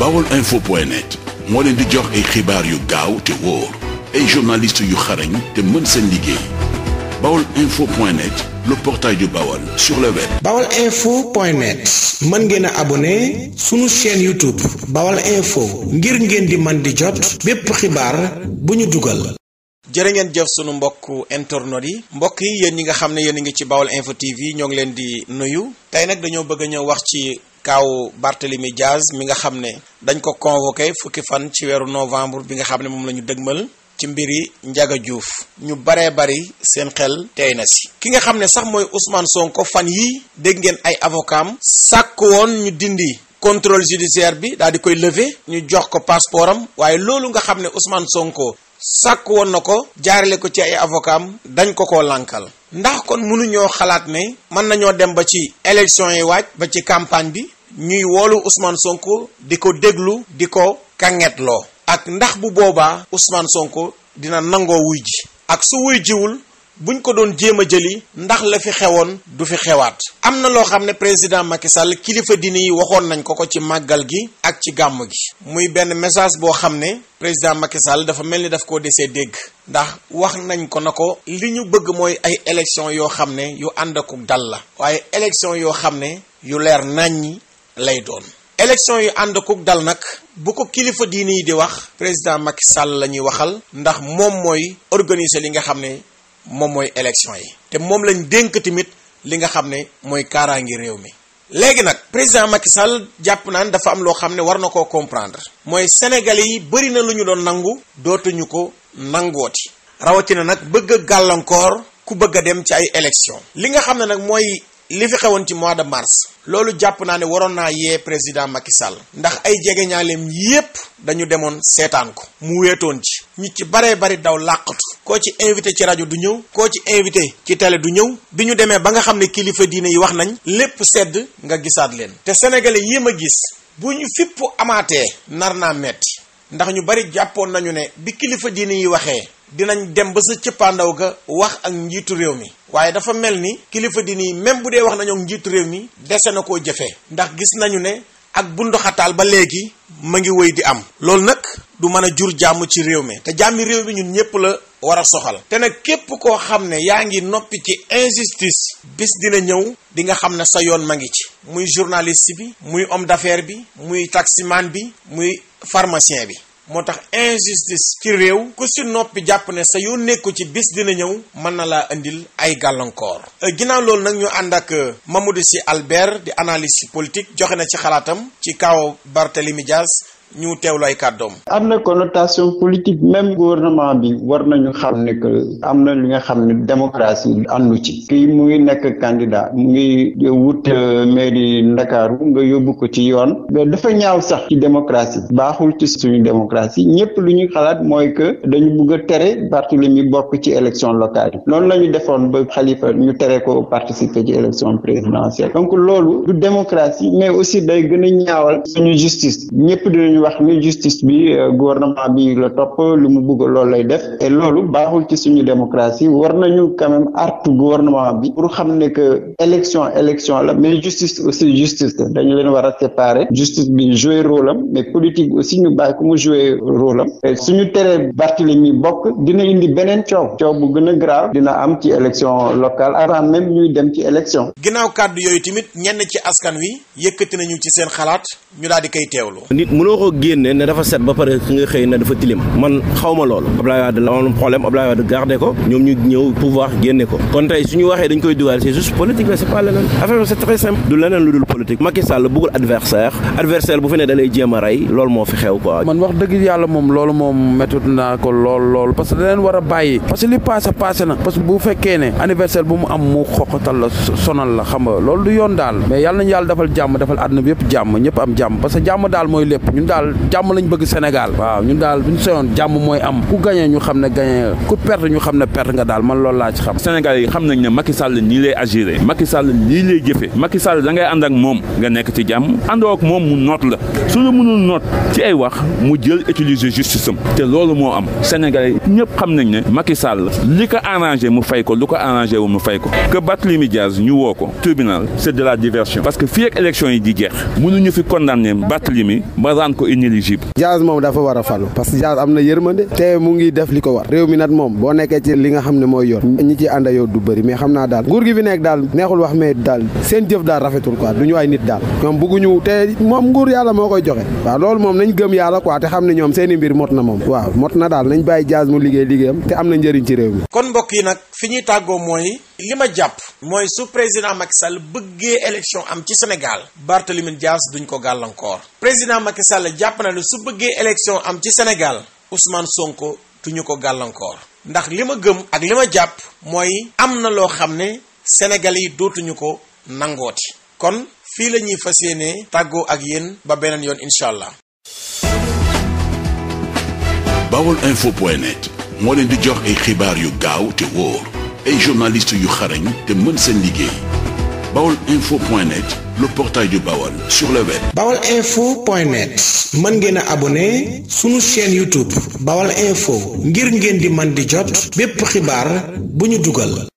baolinfo.net moo leen di jox ay xibaar yu gaaw te wóor ay journalistes yu xarañ te mën seen liggéey baolinfo.net le portail du Baol sur le web. baolinfo.net mën ngeen a abonné sunu chaîne YouTube Baol Info ngir ngeen di man di jot bépp xibaar bu ñu dugal. jërë ngeen jëf sunu mbokk internautes yi mbokk yi yéen ñi nga xam ne yéen a ngi ci Baol Info TV ñoo ngi leen di nuyu tey nag dañoo bëgg a ñëw wax ci kaaw Barthélémy Dias mi nga xam ne dañ ko convoqué fukki fan ci weeru novembre bi nga xam ne moom la ñu dëgmal ci mbiri Ndiaga Diouf ñu baree bari seen xel tey na si ki nga xam ne sax mooy Ousmane Sonko fan yii dégg ngeen ay avocats sàkk woon ñu dindi contrôle judiciaire bi daal di koy lever ñu jox ko passeport am waaye loolu nga xam ne Ousmane Sonko sàkk woon na ko jaarale ko ci ay avocats dañ ko lànkal ndax kon mënuñoo xalaat ne mën nañoo dem ba ci élection yi waaj ba ci campagne bi ñuy woolu Ousmane Sonko di ko déglu di ko kàngetloo ak ndax bu boobaa Ousmane Sonko dina nangoo wuy ji ak su wuy jiwul buñ ko doon jéem a jëli ndax la fi xewoon du fi xewaat am na loo xam ne président Macky Sall kilifa diine yi waxoon nañ ko ci màggal gi ak ci gàmm gi muy benn message boo xam ne président Macky Sall dafa mel ni daf koo desee dégg ndax wax nañ ko na ko li ñu bëgg mooy ay élection yoo xam ne yu ànd ak dal la waaye élection yoo xam ne yu leer naññi lay doon élection yu ànd ak dal nag bu ko kilifa diine yi di wax président Macky Sall la ñuy waxal ndax moom mooy organiser li nga xam ne moom mooy élection yi te moom lañ dénk tamit li nga xam ne mooy kaaraangi réew mi léegi nag président Macky Sall jàpp naan dafa am loo xam ne war na koo comprendre mooy sénégalais yi bëri na lu ñu doon nangu dootuñu ko nangooti rawatina nag bëgg a gàllankoor ku bëgg a dem ci ay élection li nga xam ne nag mooy li fi xewoon ci mois de mars loolu jàpp naa ne waroon naa yee président Macky Sall ndax ay jegeñaaleem yépp dañu demoon seetaan ko mu weetoon ci ñu ci baree bari daw làqatu koo ci invité ci rajo du ñëw koo ci invité ci télé du ñëw bi ñu demee ba nga xam ne kilifa diine yi wax nañ lépp sedd nga gisaat leen te sénégalais yi ma gis bu ñu fipp amaatee nar naa metti ndax ñu bari jàppoon nañu ne bi kilifa diine yi waxee dinañ dem ba sa cëppaandaw ga wax ak njiitu réew mi waaye dafa mel ni kilifa diine yi même bu dee wax nañoo njiitu réew mi dese na koo jëfee ndax gis nañu ne ak bunduxataal ba léegi ma ngi wéy di am loolu nag du mën a jur jàmm ci réew mi te jàmmi réew mi ñun ñëpp la war a soxal te nag képp koo xam ne yaa ngi noppi ci injustice bis dina ñëw di nga xam ne sa yoon ma ngi ci muy journaliste bi muy homme d'affaires bi muy taximan bi muy pharmacien bi moo tax injustice ci réew ku si noppi jàpp ne sa yoon nekku ci bis dina ñëw mën na laa indil ay gàllankoor ginnaaw loolu nag ñu ànd ak Mamadou Sy Albert di analyste politique joxe na ci xalaatam ci kaw Barthélémy Dias ñu teewlu ay kàddoom. am na connotation politique même gouvernement bi war nañu xam ne que am na li nga xam ne démocratie àndu ci kii mu ngi nekk candidat mu ngi wut mairie Ndakaaru nga yóbbu ko ci yoon dafa ñaaw sax ci démocratie baaxul ci suñu démocratie ñëpp lu ñu xalaat mooy que dañu bëgg a tere Barthélémy bokk ci élection locale yi noonu la ñu defoon ba Khalifa ñu tere ko participer ci élection présidentielle donc loolu du démocratie mais aussi day gën a ñaawal suñu justice ñëpp dinañu wax ni justice bi gouvernement bi la topp lu mu bëgg loolu lay def et loolu baaxul ci suñu démocratie war nañu quand même artu gouvernement bi pour xam ne que élection la mais justice aussi justice la dañu leen war a séparer justice bi jouer rôle am mais politique aussi ñu bàyyi ko mu jouer rôle am et suñu teree Barthélémy bokk dina indi beneen coow bu gën a grave dina am ci élection locale avant même ñuy dem ci élection. ginnaaw kàddu yooyu tamit ñenn ci askan wi yëkkati nañu ci seen xalaat ñu daal di koy teewlu. génne ne dafa set ba pare nga xëy na dafa tilim man xawma loolu Abdoulaye Wade la amoon problème Abdoulaye Wade gardé ko ñoom ñu ñëw pouvoir génne ko kon tey suñu waxee dañ koy dugal c'est juste politique la c'est pas leneen affaire c'est très simple du leneen lu dul politique Macky Sall bëggul adversaire bu fi ne da lay jéem a rey loolu moo fi xew quoi. man wax dëgg yàlla moom loolu moom méthode naa ko lool parce que da leen war a bàyyi parce que li passé na parce que bu fekkee ne anniversaire bu mu am mu xoqatal la sonal la xam nga loolu du yoon daal mais yàlla nañu yàlla defal jàmm defal àdduna bi yëpp jàmm ñëpp am jàmm parce que jàmm daal mooy lépp ñun daal jàmm lañ bëgg Sénégal waaw ñun daal bu ñu soyoon jàmm mooy am ku gagné ñu xam ne gagné ku perte ñu xam ne perte nga daal man loolu laa ci xam. Sénégal yi xam nañ ne Macky Sall nii lay agiré Macky Sall nii lay jëfe Macky Sall da ngay ànd ak moom nga nekk ci jàmm àndoo ak moom mu noot la su la mënul noot ci ay wax mu jël utiliser justice am te loolu moo am Sénégal yi ñëpp xam nañ ne Macky Sall li ko arrangé mu fay ko lu ko arrangé wu mu fay ko que Barthélémy Dias ñu woo ko tribunal c'est de la diversion parce que fii ak élection yi di jeex mënuñu fi condamner Barthélémy ba raan ko inéligible. Diaz moom dafa war a falu parce que Diaz am na yërmande te mu ngi def li ko war réew mi nag moom boo nekkee ci li nga xam ne mooy yoon ñi ci ànd yow du bëri mais xam naa daal nguur gi fi nekk daal neexul wax mais daal seen jëf daal rafetul quoi du ñu ay nit daal ñoom bëgguñu te moom nguur yàlla moo koy joxe waaw loolu moom nañ gëm yàlla quoi te xam ne ñoom seeni mbir mot na moom waaw mot na daal nañ bàyyi Diaz mu liggéeyam te am na njëriñ ci réew mi. kon mbokk yi nag fi ñuy tàggoo mooy li ma jàpp mooy su président Macky Sall bëggee élection am ci Sénégal Barthélémy Diaz duñ ko gàllankoor président Macky Sall jàpp na ne su bëggee élection am ci Sénégal Ousmane Sonko duñu ko gàllankoor ndax li ma gëm ak li ma jàpp mooy am na loo xam ne Sénégalais yi dootuñu ko nangooti kon fii la ñuy fas yéenee tàggoo ak yéen ba beneen yoon incha allah. Baolinfo.net moo leen di jox ay xibaar yu gaaw te wóor ay journalistes yu xarañ te mën seen liggéey Baolinfo.net le portail du Baol sur le web. Baolinfo.net mën ngeen a abonné sunu chaîne YouTube Baol Info ngir ngeen di man di jot bépp xibaar bu ñu dugal.